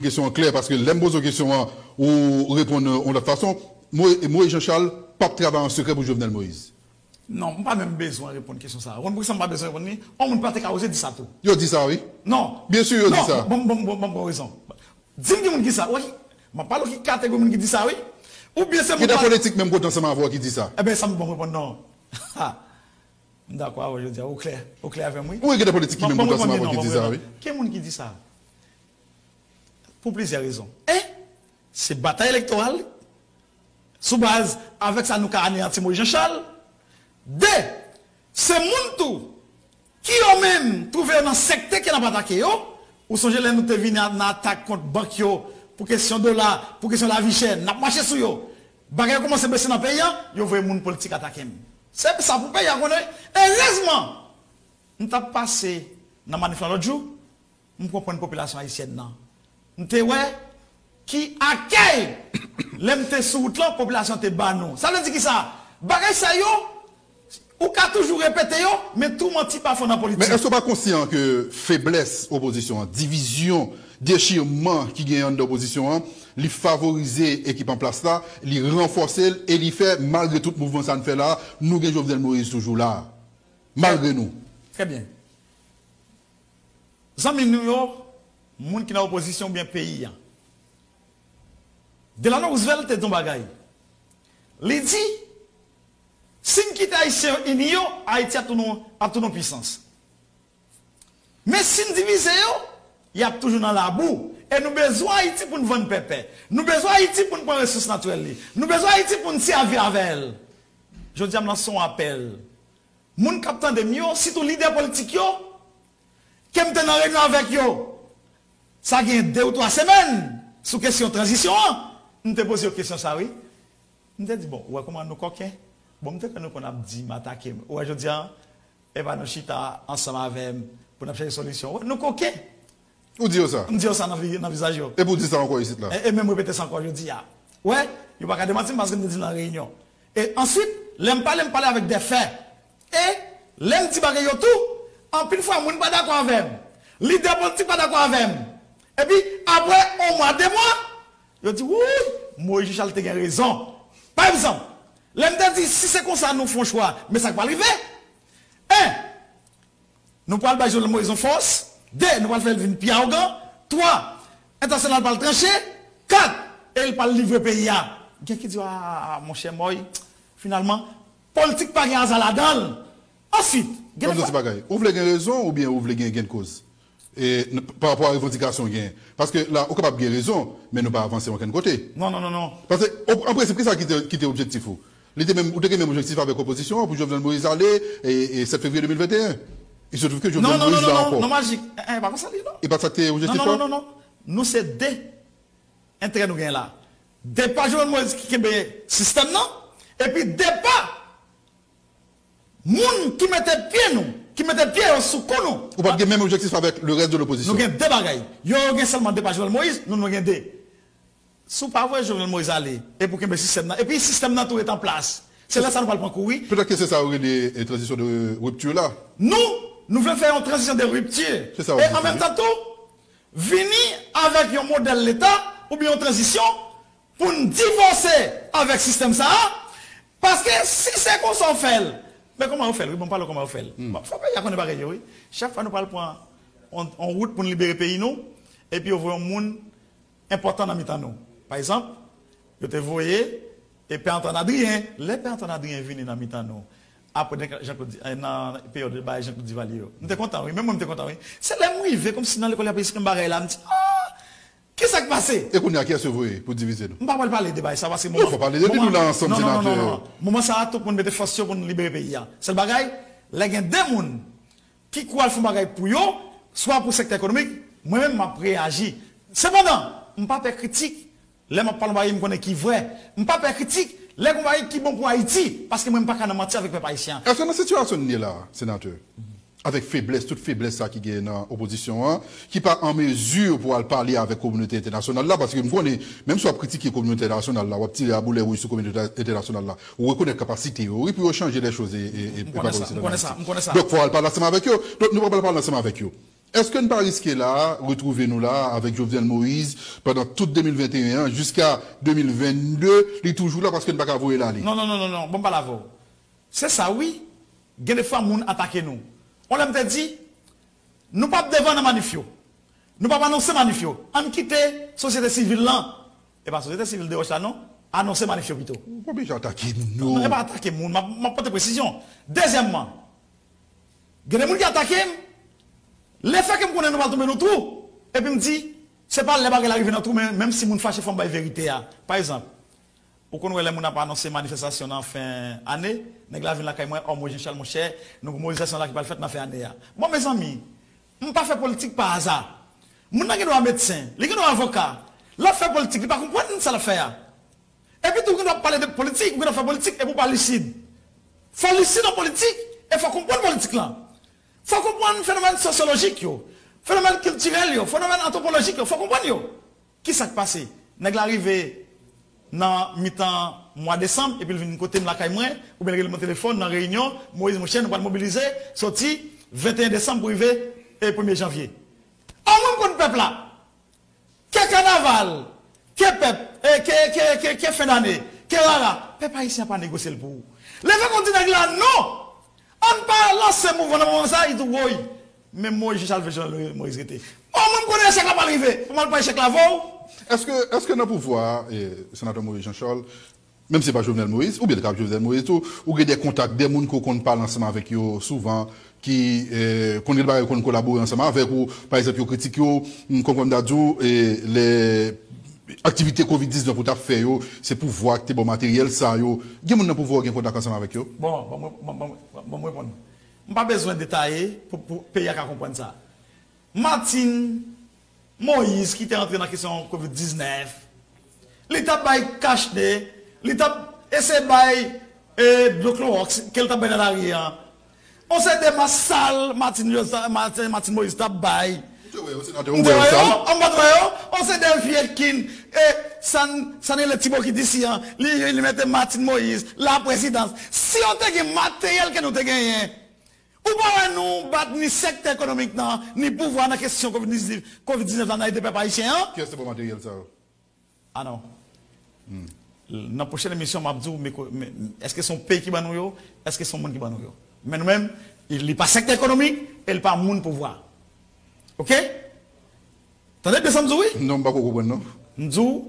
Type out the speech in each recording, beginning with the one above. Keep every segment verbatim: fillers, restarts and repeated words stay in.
Kesyon an klè, paske lè m poze w kesyon an, ou reponn yon lòt fason. Moïse Jean Charles p ap travay an sekrè pou Jovenel Moïse. Non, m pa menm bezwen reponn kesyon sa a. Ou konn poukisa m pa bezwen reponn li? Yon moun pa te ka oze di sa tou. Yo di sa, wi. Non. Byen si yo di sa. Bon, bon, bon, bon, bon rezon. Di m ki moun ki sa, wi. M ap pale w ki kategori moun ki di sa, wi. Oubyen se moun. Ki nan politik menm kote ansanm avè w ki di sa. Ebyen, sa m bon reponn non. M dakò avè w jodi a, ou klè, ou klè avè m, wi. Ou gen de politik ki menm bout ansanm avè ki di sa, wi. Ki moun ki di sa? Pou plizyè rezon. En, se batay elektoral, sou baz, avèk sa nou ka aneyanti Moïse Jean Charles. De, se moun tou, ki yo menm twouve yo nan sèktè ke n ap atake yo. Ou sonje lè nou te vini nan atak kont bank yo, pou kesyon dola, pou kesyon lavi chè, n ap mache sou yo. Bagay yo kòmanse bese nan peyi a, yo voye moun politik atake m. Se sa pou peyi a konnen. Erezman, m t ap pase nan manif lan lòt jou, m konprann popilasyon ayisyèn nan. M te wè ki akèy lè m te sou wout lan popilasyon te ba nou. Sa vle di kisa? Bagay sa yo, ou ka toujou repete yo, men tou manti pa fon nan politik. Men èske w pa konsyan ke feblès opozisyon an, divizyon, dechirman ki genyen anndan opozisyon an, li favorize ekip an plas la, li ranfòse l e li fè, malgre tout mouvman sa n fè la, nou gen Jovenel Moïse toujou la. Malgre nou. Trè byen. Zanmi nou yo, moun ki nan opozisyon oubyen peyi a. Delano Roosevelt te di yon bagay. Li di, si n kite Ayisyen yo ini yo, Ayiti ap tounen, ap tounen yon pisans. Men si n divize yo, y ap toujou nan labou. E nou bezwen Ayiti pou n vann pèpè. Nou bezwen Ayiti pou n pran resous natirèl li. Nou bezwen Ayiti pou n sèvi avè l. Jodi a m lanse yon apèl. Moun k ap tande m yo, sitou lidè politik yo, ke m te nan reyinyon avèk yo, sa gen de ou twa semèn, sou kesyon tranzisyon an, m te poze yo kesyon sa wi. M te di, bon, ou wè kòman nou kòken? Bon, m te kwè nou konn ap di m atake m. Ou wè jodi a, e pa nou chita ansanm avè m pou n ap chèche solisyon. Ou wè, nou koken. Ou di yo sa? M di yo sa nan vi- nan vizaj yo. Epi w di sa ankò isit la? E, e menm repete sa ankò jodi a. Ou wè, yo pa ka demanti m paske m te di l nan reyinyon. E answit, lè m pale, m pale avèk de fè. E lè m di bagay yo tou, anpil fwa moun pa dakò avè m. Lidè politik pa dakò avè m. Epi, apre yon mwa, de mwa, yo di, wouy, Moïse Jean Charles te gen rezon. Pa egzanp, lè m te di, si se konsa nou fè yon chwa, men sa k pral rive? En, nou pral bay Jovenel Moïse yon fòs. De, nou pral fè l vin pi awogan. Twa, entènasyonal pral tranche. Kat, e l pral livre peyi a. Gen ki di, a, monchè, Moïse, finalman, politik pa gen aza ladan l. Answit, gen de fwa. Ban m di w ti bagay. Ou vle gen rezon oubyen ou vle gen gennkoz? E, n- pa rapò a revandikasyon w genyen. Paske la, ou kapab gen rezon, men nou pa avanse okenn kote. Non, non, non, non. Paske, o- an prensip, kisa ki te, ki te objektif ou? Li te menm, ou te gen menm objektif avèk opozisyon an pou Jovenel Moïse ale, e, e sèt fevriye de mil venteyen. Il se trouve que Jovenel Moïse la ankò. Non, non, non, non, non, non, Majik. E, e, pa konsa li ye, non. E pa t sa k te objektif ou? Non, non, non, non, non. Nou se de enterè nou genyen la. Depa Jovenel Moïse ki kenbe sistèm nan, epi depa moun ki mete pye nou, ki mete pye yo sou kou nou. Ou pa t gen menm objektif avèk le reste de l'opposition. Nou gen de bagay. Yo, yo gen sèlman depa Jovenel Moïse, nou, nou gen de. Si w pa voye Jovenel Moïse ale, epi w kenbe sistèm nan, epi sistèm nan tou ret an plas, se lè sa nou pral pran kou, wi. Petèt ke se sa yo rele, e, tranzisyon de ripti la. Nou, nou vle fè yon tranzisyon de ripti. Se sa yo di. E an menm tan tou, vini avèk yon modèl leta oubyen yon tranzisyon pou n divòse avèk sistèm sa a. Paske si se konsa w fè l, men kòman yo fè l, wi, ban m pale w kòman yo fè l. Bon, fò peyi a konnen bagay yo, wi. Chak fwa nou pral pran yon, yon wout pou n libere peyi nou, epi yo voye yon moun enpòtan nan mitan nou. Pa egzanp, yo te voye e Pè Antoine Adrien. Lè Pè Antoine Adrien vini nan mitan nou, apre nan Jean Claude, eh, nan peryòd bagay Jean Claude Duvalier yo, m te kontan, wi. Menm mwen, m te kontan, wi. Se lè m rive, kòmsi nan lekòl y ap esplike m bagay la, m di, ah! Kisa k pase? E kounye a, kiyès yo voye pou divize nou? M pa pral pale de bagay sa, paske moman. Non, fò pale de li, nou la ansanm, senatè. Non, non, non, non. Moman sa a, tout moun mete fòs yo pou n libere peyi a. Sèl bagay, lè gen de moun ki kwè al fè yon bagay pou yo, swa pou sektè ekonomik, mwen menm m ap reyaji. Sepandan, m pa pè kritik lè m ap pale yon bagay m konnen ki vrè. M pa pè kritik lè gen yon bagay ki bon pou Ayiti, paske mwen m pa ka nan manti avèk pèp ayisyen an. Èske nan sitiyasyon n ye la a, senatè, avèk feblès, tout feblès sa ki genyen nan opozisyon an, ki pa an mezi pou al pale avèk kominote entènasyonal la, paske m konnen, menm si w ap kritike kominote entènasyonal la, w ap tire aboulè wouj sou kominote entènasyonal la, ou rekonèt kapasite yo, wi, pou yo chanje lè choz e, e, e, e pa reyisi ann Ayiti. Donk, fò w al pale ansanm avèk yo. Donk, nou pral pale ansanm avèk yo. Èske n pa riske la, retwouve nou la avèk Jovenel Moïse pandan tout de mil venteyen an, jiska de mil vennde, li toujou la paske n pa ka voye l ale? Non, non, non, non, non. Bon, m pale avè w. Se sa, wi. Gen de fwa, moun atake nou. On lè m te di, nou p ap devan nan manif yo. Nou p ap anonse manif yo. Ann kite sosyete sivil lan. E pa sosyete sivil de wòch la, non. Anonse manif yo pito. Ou pa oblije atake moun yo. Non, e pa atake moun. M ap, m ap pote presizyon. Dezyèmman, gen de moun ki atake m. Lefètke m konnen nou pral tonbe nan twou, epi m di, se pa lè bagay la rive nan twou, men menm si moun fache, fò m bay verite a. Pa egzanp, ou konn wè lè moun ap anonse manifestasyon nan fen ane, nèg la vin lakay mwen, o Moïse Jean Charles, monchè, nou gen mobilizasyon la ki pral fèt nan fen ane a. Bon, mezanmi, m pa fè politik pa aza. Moun nan gen dwa medsen, li gen dwa avoka. L ap fè politik, li pa konprann sa l ap fè a. Epi tou, ou gen dwa pale de politik, ou gen dwa fè politik, epi ou pa lisid. Fò lisid an politik, e fò konprann politik lan. Fò konprann fenomèn sosyolojik yo, fenomèn kiltirèl yo, fenomèn antwopolojik yo, fò konprann yo. Kisa k pase? Nèg la rive nan mitan mwa desanm, epi l vin kote m lakay mwen, oubyen l rele m nan telefòn, nan reyinyon, Moïse, monchè, nou pral mobilize, soti venteyen desanm pou rive, e, premye janvye. An mwen, m konn pèp la. Ke kanaval, ke pèp, e, ke, ke, ke, ke fen dane, ke rara, pèp ayisyen an pa negosye l pou ou. Lefètke w di nèg la non, ann pa lanse mouvman nan moman sa, li di w woy. Men Moïse Jean Charles, Jean Moïse rete. O, mwen m konnen echèk la pral rive, pou m al pran echèk la avè w. Èske, èske nan pouvwa a, e, senatè Moïse Jean Charles, menm si se pa Jovenel Moïse, oubyen li ka ap Jovenel Moïse tou, ou gen de kontak, de moun ke w konn pale ansanm avèk yo souvan, ki, e, konn gen bagay yo konn kolabore ansanm avèk ou, pa egzanp, yo kritike w, m konprann m ta di w, e, lè aktivite kovid diznèf ou t ap fè yo, se pouvwa a ki te ba w materyèl sa yo. Gen moun nan pouvwa w gen kontak ansanm avèk yo? Bon, bon, mwen, bon, bon, bon, mwen reponn. M pa bezwen detaye pou, pou peyi a ka konprann sa. Martine Moïse ki te antre nan kesyon kovid diznèf, li t ap bay kachne, li t ap eseye bay, e, dlo klowòks ke l t ap bay nan lari a. On seri de mas sal Martine, Martine, Martine Moïse t ap bay. M te wè yo, m pa t wè yo, on seri de vye kin, e, sa n, sa n rele ti bokit isi an, li, li mete Martine Moïse, la présidence. Si yo te gen materyèl ke nou te genyen, ou pa wè nou bat ni sektè ekonomik nan, ni pouvwa nan kesyon kovid diznèf, kovid diznèf la nan ede pèp ayisyen an? Kiyès te ba w materyèl sa yo? A non. Nan pwochèn emisyon, m ap di w, men ko-, men, èske se yon peyi ki ban nou yo? Èske se yon moun ki ban nou yo? Men nou menm, li pa sektè ekonomik e li pa moun pouvwa. Oke? Tande byen sa m di w, wi. Non, m pako konprann, non. M di w,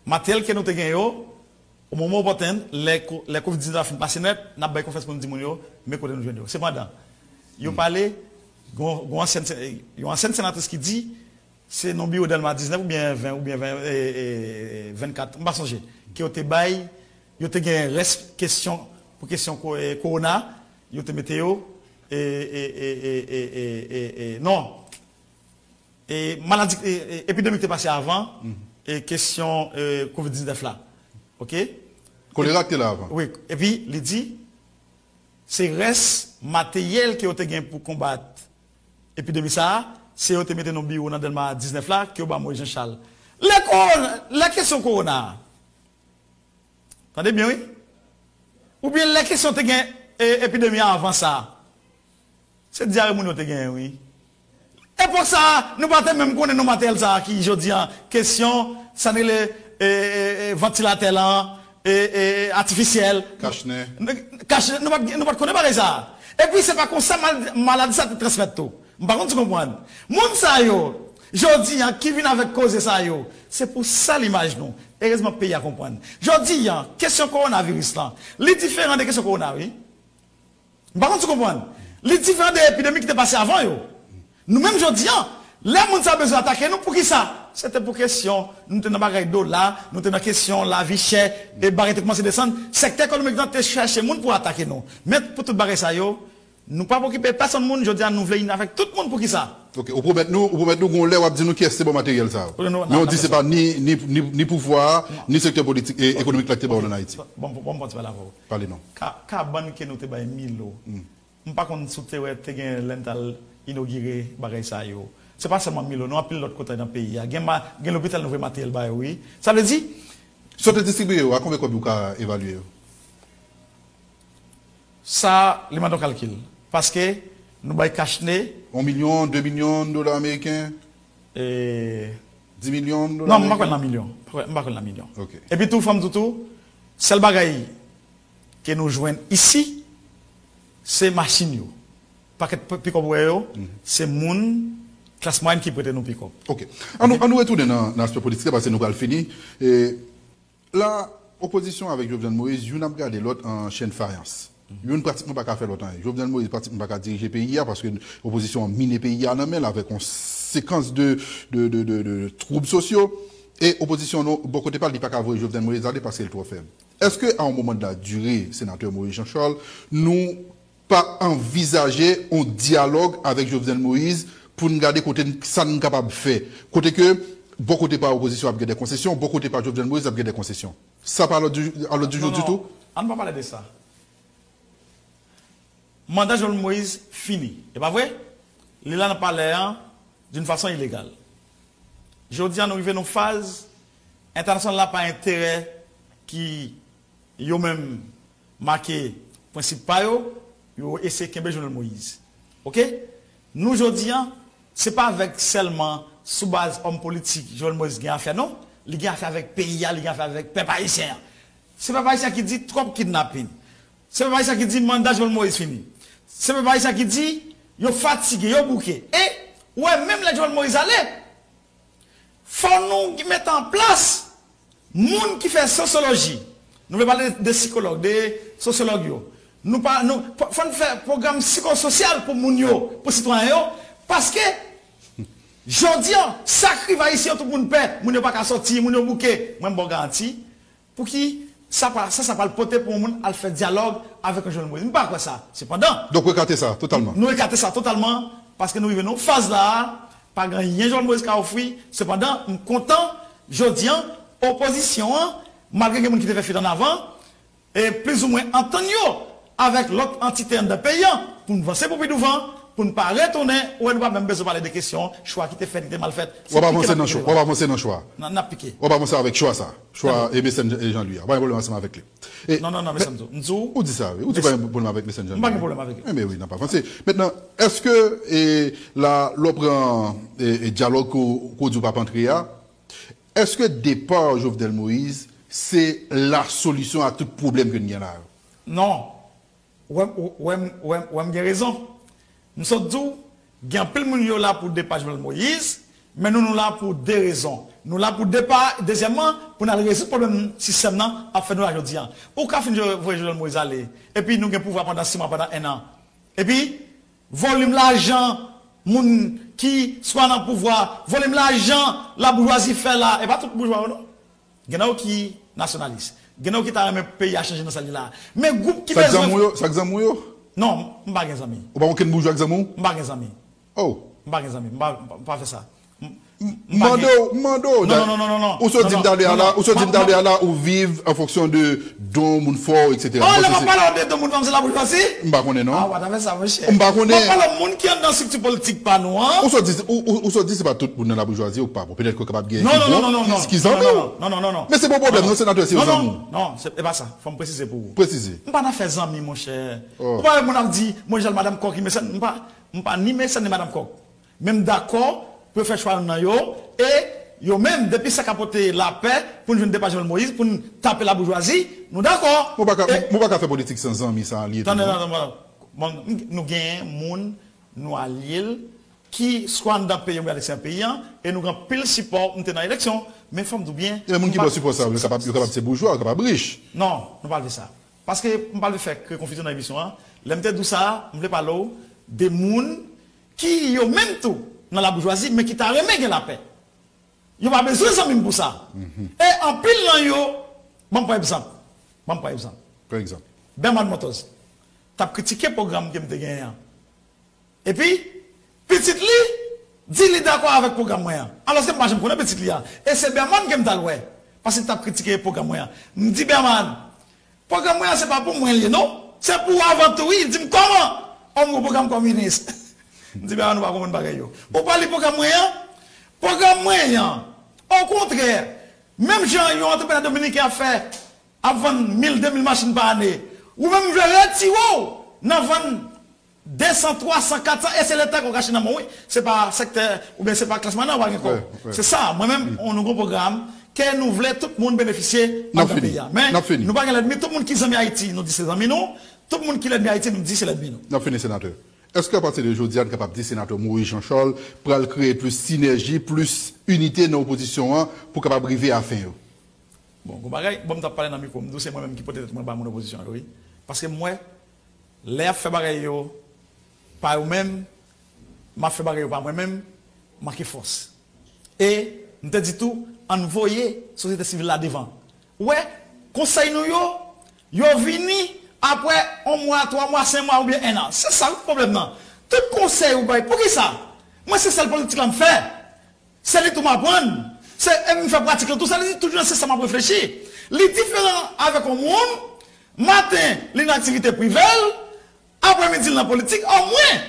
materyèl ke nou te gen yo, o moman opòtèn, lè ko-, lè kovid diznèf la fin pase nèt, n ap bay konfyans pou n di moun yo, men kote nou jwenn yo. Sepandan, yo pale, gon, gon ansyen, yon ansyen senatris ki di, se nan biwo Dèlma diznèf oubyen ven, oubyen ven, e, e, vennkat, m pa sonje, ke yo te bay, yo te gen rès kesyon, pou kesyon ko-, e, kowona, yo te mete yo, e, e, e, e, e, e, e, non, e, maladi, e, e, epidemi ki te pase avan, e, kesyon, e, kovid diznèf la. Oke? Kolera ki te la avan. Wi, epi li di, se rès materyèl ke yo te gen pou konbat epidemi sa a, se yo te mete nan biwo nan Dèlma diznèf la, ke yo ba Moïse Jean Charles. Lè kowona, lè kesyon kowona a, tande byen, wi. Oubyen lè kesyon te gen, e, epidemi a avan sa a, se dyare moun yo te genyen, wi. Epòk sa a, nou pa te menm konnen non materyèl sa a ki, jodi a, kesyon, sa n rele, e, e, e, vantilatè lan, e, e, atifisyèl. Kachnen. Kachnen, nou pa t, nou pa t konnen bagay sa a. Epi se pa konsa mal-, maladi sa a te transmèt tou. M pa konn si w konprann. Moun sa yo, jodi a, ki vin avèk koze sa yo, se pou sal imaj nou. Erezman, peyi a konprann. Jodi a, kesyon kowonaviris lan, li diferan de kesyon kowona, wi. M pa konn si w konprann. Li diferan de epidemi ki te pase avan yo. Nou menm jodi a, lè moun sa yo bezwen atake nou, poukisa? Se te pou kesyon, nou te nan bagay dola, nou te nan kesyon lavi chè, e bagay te kòmanse desann. Sektè ekonomik lan te chèche moun pou atake nou. Men pou tout bagay sa yo, nou p ap okipe pèsonn moun, jodi a nou vle ini avèk tout moun, poukisa? Oke, ou pwomèt nou, ou pwomèt nou gon lè w ap di nou kiyès te ba w materyèl sa yo. Men w di se pa ni, ni, ni, ni pouvwa a, ni sektè politik e ekonomik la ki te ba w l ann Ayiti. Bon, bon, bon, bon, ti pale avè w. Pale non. Ka-, kabann ke nou te bay Milo. M pa konn si w te wè, te gen lè n t al inogire bagay sa yo. Se pa sèlman Milo, non, anpil lòt kote nan peyi a. Gen ma-, gen lopital nou voye materyèl ba yo, wi. Sa vle di. Sa w te distribiye yo, a konbyen kòb ou ka evalye yo? Sa, li mande yon kalkil. Paske, Nou bay kachne. Yon milyon, de milyon dola ameriken? E... Di milyon dola ameriken? Non, m pa kwè nan milyon. M pa kwè nan milyon. Epi tou, fò m di w tou, sèl bagay ke nou jwenn isi, se machin yo. Pakèt pikòp ou wè yo, se moun klas mwayèn ki prete nou pikòp. Ok. Ann nou, ann nou retounen nan, nan aspè politik la, paske nou pral fini. E, la, opozisyon avèk Jovenel Moïse, youn ap gade lòt an chenn fayans. Youn pratikman pa ka fè lòt anyen. Jovenel Moïse pratikman pa ka dirije peyi a, paske opozisyon an mine peyi a nan men l avèk yon sekans de, de, de, de, de twoub sosyo. E opozisyon an, bò kote pa l, li pa ka voye Jovenel Moïse ale paske l twò fèb. Èske, a yon moman de la dire, senatè Moïse Jean Charles, nou pa anvizaje yon dyalòg avèk Jovenel Moïse pou n gade kote n, sa n kapab fè? Kote ke, bò kote pa opozisyon ap gen de konsesyon, bò kote pa Jovenel Moïse ap gen de konsesyon. Sa pa a lòd di, a lòd di jou ditou? Ann pa pale de sa. Manda Jovenel Moïse fini. E pa vre? Li la nan palè an d'une façon illégale. Jodi a nou rive nan faz entènasyonal la pa enterè ki yo menm make prensip pa yo, yo eseye kenbe Jovenel Moïse. Ok? Nou jodi a, se pa avèk sèlman sou baz òm politik Jovenel Moïse gen afè non, li gen afè avèk peyi a, li gen afè avèk pèp ayisyen an. Se pèp ayisyen ki di twòp kidnapin. Se pèp ayisyen ki di manda Jovenel Moïse fini. Se pèp ayisyen ki di yo fatige, yo bouke. E, ou wè, menm lè Jovenel Moïse ale, fò nou mete an plas moun ki fè sosyoloji. Nou vle pale de sikològ, de sosyològ yo. Nou pa, nou, fò, fò n fè pwogram sikososyal pou moun yo, pou sitwayen yo, paske jodi a, sa k rive Ayisyen yo, tout moun pè, moun yo pa ka sòti, moun yo bouke. Mwen, m ba w garanti, Pouki sa pa, sa, sa pral pote pou yon moun al fè dyalòg avèk yon Jovenel Moïse? M pa kwè sa. Sepandan. Donk, w ekate sa totalman? Nou ekate sa totalman, paske nou rive nan yon faz la a, pa gen anyen Jovenel Moïse ka ofri. Sepandan, m kontan, jodi a, opozisyon an, malgre gen moun ki te fè fèt annavan, e plizoumwen antann yo avèk lòt antite anndan peyi a, pou n vanse pou pi douvan, pou n pa retounen, ou wè nou pa menm bezwen pale de kesyon chwa ki te fèt, ki te mal fèt. W ap avanse nan chwa, w ap avanse nan chwa. N ap pike. W ap avanse avèk chwa sa. Chwa e Messann Jean Louis a. W pa gen pwoblèm ansanm avèk li. Non, non, non, Messann Jean Louis. Ou di sa, wi. Ou di pa gen pwoblèm avèk Messann Jean Louis. M pa gen pwoblèm avèk li. Enben wi, n ap avanse. Mentnan, èske, e, la, lè w pran, e, e, dyalòg ke w, ke w di w p ap antre a, èske depa Jovenel Moïse se la solisyon a tout pwoblèm ke n gen la yo? Non. Ou wè m, ou wè m, ou wè m, ou wè m gen rezon. M sot di w, gen anpil moun yo la pou depa Jovenel Moïse, men nou, nou la pou de rezon. Nou la pou depa, dezyèmman, pou n al rezoud pwoblèm sistèm nan ap fè nou la jodi a. Ou ka fin voye Jovenel Moïse ale, epi nou gen pouvwa pandan sis mwa, pandan en an. Epi, volim lajan moun ki swa nan pouvwa, volim lajan laboujwazi fè la, e pa tout boujwa yo non. Gen nan yo ki nasyonalis. Gen nan yo ki ta renmen peyi a chanje nan sa l ye la. Men gwoup ki bezwen. Sa k zanmi w yo? Sa k zanmi w yo? Non, m pa gen zanmi. Ou pa okenn boujwa k zanmi w? M pa gen zanmi. Oh. M pa gen zanmi. M pa, m pa, m pa fè sa. M, m, m pa gen. M mande w, m mande w. Non, non, non, non, non. Ou sot di m talè a la, ou sot di m talè a la, ou viv an fonksyon de don moun fè w, etsetera. Oh, lè m ap pale w de don moun fè m, se laboujwazi? M pa konnen non. Ah, w pa ta fè sa, monchè. M pa konnen. M ap pale w moun ki anndan estrikti politik pa nou an. Ou sot di, ou, ou, ou sot di se pa tout moun nan laboujwazi ou k pa bon. Petèt ke w kapab gen ki bon, ki, ki zanmi w. Non, non, non, non, non, non, non, non, non. Men se pa yon pwoblèm non, senatè, si yo zanmi w. Non, non, non, se, e pa sa. Fò m presize pou ou. Presize. M pa nan afè zanmi, monchè. Oh. Ou pa wè moun ap di, mwen, jan madanm kòk, li mechan, m pa, m pa ni mechan ni madanm kòk. Men m dakò pou yo fè chwa youn nan yo, e yo menm, depi sa ka pote lapè, pou n jwenn depa Jovenel Moïse, pou n tape laboujwazi, nou dakò. Mwen pa ka, e mwen pa ka fè politik san zanmi, san alye tou, tande, non? Tande, tande, tande. Bon, nou genyen moun, nou alye l, ki swa anndan peyi an oubyen aleksteryè peyi an, e nou gen anpil sipò, m te nan eleksyon, men fò m di w byen. E moun ki ba w sipò sa yo, yo kapab, yo kapab se boujwa, yo kapab rich. Non, nou pa vle sa. Paske m pa vle fè kreye konfizyon nan emisyon an. Lè m te di w sa, m vle pale w de moun ki yo menm tou nan laboujwazi, men ki ta renmen gen lapè. Yo pa bezwen zanmi m pou sa. E anpil nan yo, ban m pran egzanp. Ban m pran egzanp. Pran egzanp. Berman Montoz t ap kritike pwogram ke m te genyen an. Epi, pitit li di li dakò avèk pwogram mwen an. Alòske m pa janm konnen pitit li a. E se Berman ke m t al wè. Paske li t ap kritike pwogram mwen an. M di Berman, pwogram mwen an se pa pou mwen l ye non. Se pou ou avan tou wi. Li di m kòman? Ò m gwo pwogram kòminis. M di Berman ou pa konprann bagay yo. Ou pa li pwogram mwen an? Pwogram mwen an, okontrè, menm jan yon antreprenè dominiken ap fè, ap vann mil, de mil machin pa ane, ou menm vle retire w nan vann de san, twa san, kat san, e se leta k ap rache nan men w, wi. Se pa sektè, oubyen se pa klas mwayen an, w pa gen kòb. Se sa, mwen menm, nou gen yon pwogram ke nou vle tout moun benefisye anndan peyi a. Men, nou pa gen lènmi, tout moun ki zanmi Ayiti, nou di se zanmi nou. Tout moun ki lènmi Ayiti, nou di se lènmi nou. N ap fini, senatè. Èske apati de jodi a, n kapab di senatè Moïse Jean Charles pral kreye plis sinèji, plis inite nan opozisyon an pou kapab rive a fen yo? Bon, gon bagay, bon, m t ap pale nan mikwo, m di w se mwen menm ki pote tèt mwen ba moun opozisyon yo, wi. Paske m wè, lè y ap fè bagay yo pa yo menm, m ap fè bagay yo pa mwen menm, manke fòs. E m te di tou, ann voye sosyete sivil la devan. Ou wè, konsèy nou yo, yo vini apre yon mwa, twa mwa, senk mwa oubyen en an. Se sa wi pwoblèm nan. Tout konsèy ou bay, poukisa? Mwen se sèl politik la m fè. Se li tou m aprann. Se, e m fè pratik lan tou. Sa vle di, tout jounen se sa m ap reflechi. Li diferan avèk yon moun, maten, li nan aktivite prive l, apremidi, li nan politik. Omwen,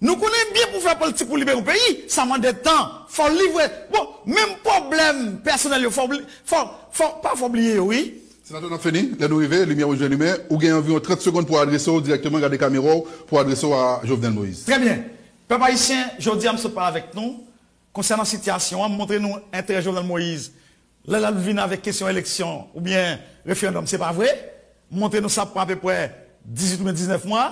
nou konnen byen pou fè politik, pou libere yon peyi, sa mande tan. Fò w livre. Bon, menm pwoblèm pèsonèl yo, fò w li-, fò, fò, pa fò w bliye yo, wi. Senatè, n ap fini. Lè nou rive, limyè yo jwenn limyè. Ou gen anviwon trant segonn pou w adrese w dirèkteman, gade kamera w, pou w adrese w a Jovenel Moïse. Trè byen. Pèp ayisyen, jodi a, m sot pale avèk nou konsènan sitiyasyon an, m montre nou enterè Jovenel Moïse. Lè l ap vin avèk kesyon eleksyon oubyen referandòm, se pa vre. M montre nou sa pran apeprè dizuit oubyen diznèf mwa.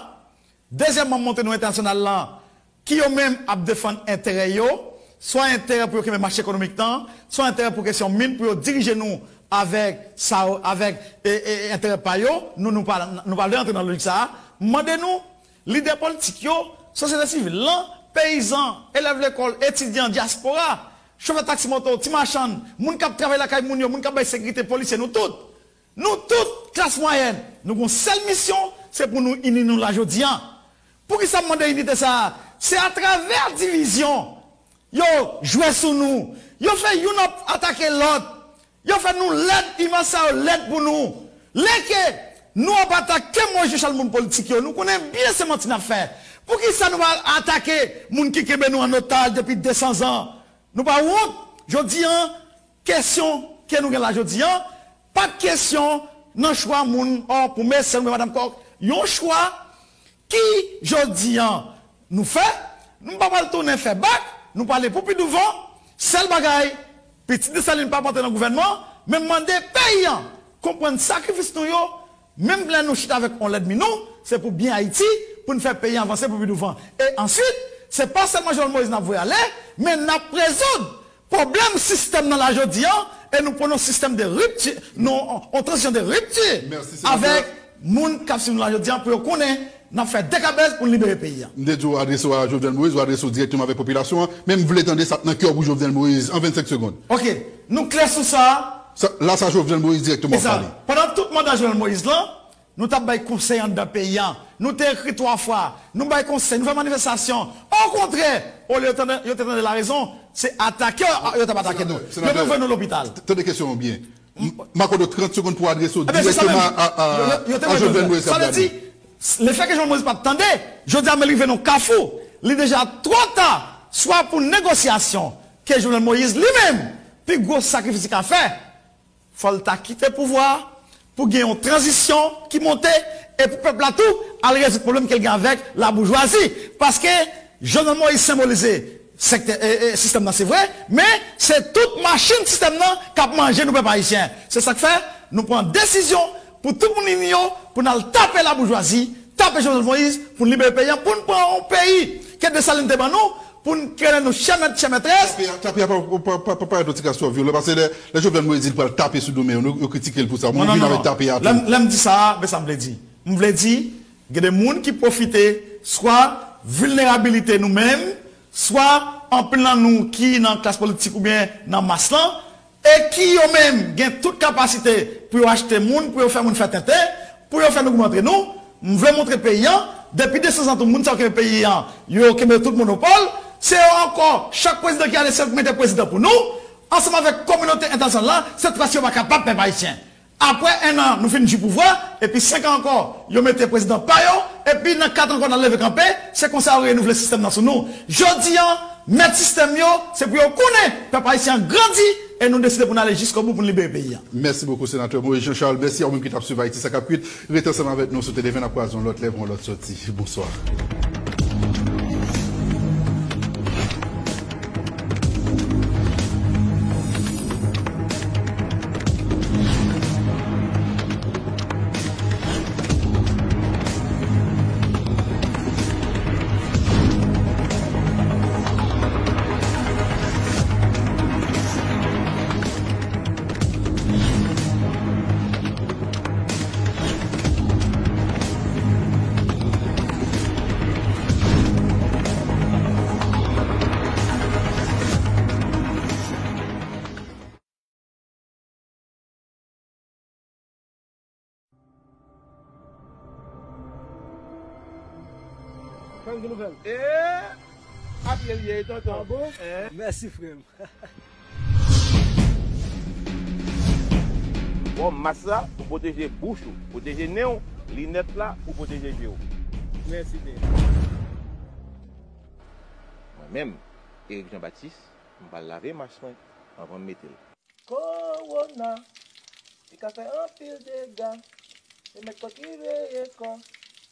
Dezyèmman, m montre nou entènasyonal lan, ki yo menm ap defann enterè yo, swa enterè pou yo kenbe mache ekonomik lan, swa enterè pou kesyon min, pou yo dirije nou avèk sa, avèk, e, e, enterè pa yo. Nou, nou pa, nou pa vle rantre nan lojik sa a. M mande nou, lidè politik yo, sosyete sivil lan, peyizan, elèv lekòl, etidyan, dyaspora, chofè taksi moto, ti machann, moun k ap travay lakay moun yo, moun k ap bay sekirite, polisye, nou tout. Nou tout, klas mwayèn, nou gon sèl misyon, se pou nou ini nou la jodi a. Poukisa m mande inite sa a? Se atravè divizyon yo jwe sou nou. Yo fè youn ap atake lòt. Yo fè nou lèd, imaj sa yo lèd pou nou. Lè ke nou ap atake Moïse Jean Charles, moun politik yo, nou konnen byen se manti n ap fè. Poukisa nou pa atake moun ki kenbe nou an otaj depi de san zan? Nou pa wont? Jodi an, kesyon ke nou gen la jodi an, pa t kesyon nan chwa moun, ò, pou mesye, oubyen madanm kòk. Yon chwa ki, jodi an, nou fè, nou pa pral tounen fè bak, nou prale pou pi douvan. Sèl bagay, pitit Desalin p ap antre nan gouvènman, men m mande peyi an konprann sakrifis nou yo, menm lè nou chita avèk yon lènmi nou, se pou byen Ayiti, pou n fè peyi an vanse pou pi douvan. E answit, se pa sèlman Jovenel Moïse n ap voye ale, men n ap rezoud pwoblèm sistèm nan la jodi an, e nou pran yon sistèm de ripti, non, yon tranzisyon de ripti avèk moun k ap swiv nou la jodi an pou yo konnen n ap fè dekabèz pou n libere peyi a. M te di w adrese w a Jovenel Moïse, w adrese w dirèkteman avèk popilasyon an, men m vle tande sa k nan kè w pou Jovenel Moïse an vennsenk segonn. Ok, nou klè sou sa. Sa, la sa Jovenel Moïse dirèkteman w ap pale. Pandan tout manda Jovenel Moïse lan, nou t ap bay konsèy anndan peyi a. Nou te ekri twa fwa. Nou bay konsèy, nou fè manifestasyon. Okontrè, olye yo tande, yo te tande larezon, se atake yo, yo t ap atake nou. Yo menm voye nou lopital. Tande kesyon an byen. M ap akòde w trant segonn pou w adrese w dirèkteman a, a, a Jovenel Moïse k ap gade. Lefètke Jovenel Moïse pa t tande, jodi a men l rive nan kafou. Li deja twò ta, swa pou negosyasyon ke Jovenel Moïse li menm, pi gwo sakrifis li ka fè, fò l ta kite pouvwa a pou gen yon tranzisyon ki monte e pou pèp la tou al rezoud pwoblèm ke l gen avèk laboujwazi. Paske Jovenel Moïse senbolize sektè, e, e, sistèm nan, se vre, men se tout machin sistèm nan k ap manje nou, pèp ayisyen. Se sa k fè nou pran desizyon pou tout moun ini yo, pou n al tape laboujwazi, tape Jovenel Moïse, pou n libere peyi a, pou n pran yon peyi ke Desalin te ban nou, pou n kreye nou chè mèt, chè mètrès. Tape a, tape a pa, pa, pa, pa parèt yon ti kras twò vyolan, paske lè, lè Jovenel Moïse di l pral tape sou Domè yo, nou, yo kritike l pou sa. Mwen, m vin avèk tape a tou. Lè m, lè m di sa, men sa m vle di. M vle di, gen de moun ki pwofite swa vilnerabilite nou menm, swa anpil nan nou ki nan klas politik oubyen nan mas lan, e ki yo menm gen tout kapasite pou yo achte moun, pou yo fè moun fè tenten, pou yo fè nou goumen antre nou. M vle montre peyi a, depi de san zan tou moun sa yo kenbe peyi a, yo kenbe tout monopòl, se yo ankò, chak prezidan ki ale, se yo ki mete prezidan pou nou, ansanm avèk kominote entènasyonal la, sèt fwa si yo pa kapab, pèp ayisyen. Apre en an, nou fin jwi pouvwa, epi senk an ankò, yo mete prezidan pa yo, epi nan kat an ankò, n al leve kanpe, se konsa yo renouvle sistèm nan sou nou. Jodi a, mèt sistèm yo, se pou yo konnen pèp ayisyen an grandi, e nou deside pou n ale jiskobou pou n libere peyi a. Mèsi bokou, senatè Moïse Jean Charles. Mèsi a ou menm ki t ap swiv Ayiti sa k ap kwit. Rete ansanm avèk nou sou T D ven, n ap kwaze yon lòt lè pou yon lòt sòti. Bonswa. Ki nouvèl? E, a pye l ye, tonton. Ah bon? Eh. Mèsi, frè m. Bon, mas la pou pwoteje bouch ou, pwoteje nen w, linèt la pou pwoteje je w. Mèsi, Ben. Mwen menm, Eric Jean Baptiste, m pral lave mas mwen anvan m mete l. Kowona, li ka fè anpil dega. Se mèt kò ki veye kò.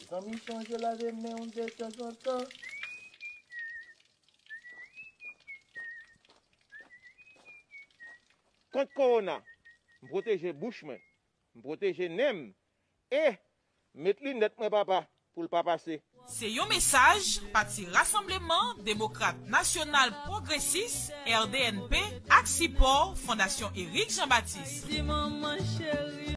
Zanmi, chonje lave men w detanzantan. Kont kowona, m pwoteje bouch mwen, m pwoteje nen m, e met linèt mwen, papa, pou l pa pase. Se yon mesaj Pati Rasanbleman Demokrat Nasyonal Pwogresis, R D N P, ak sipò Fondasyon Eric Jean Baptiste.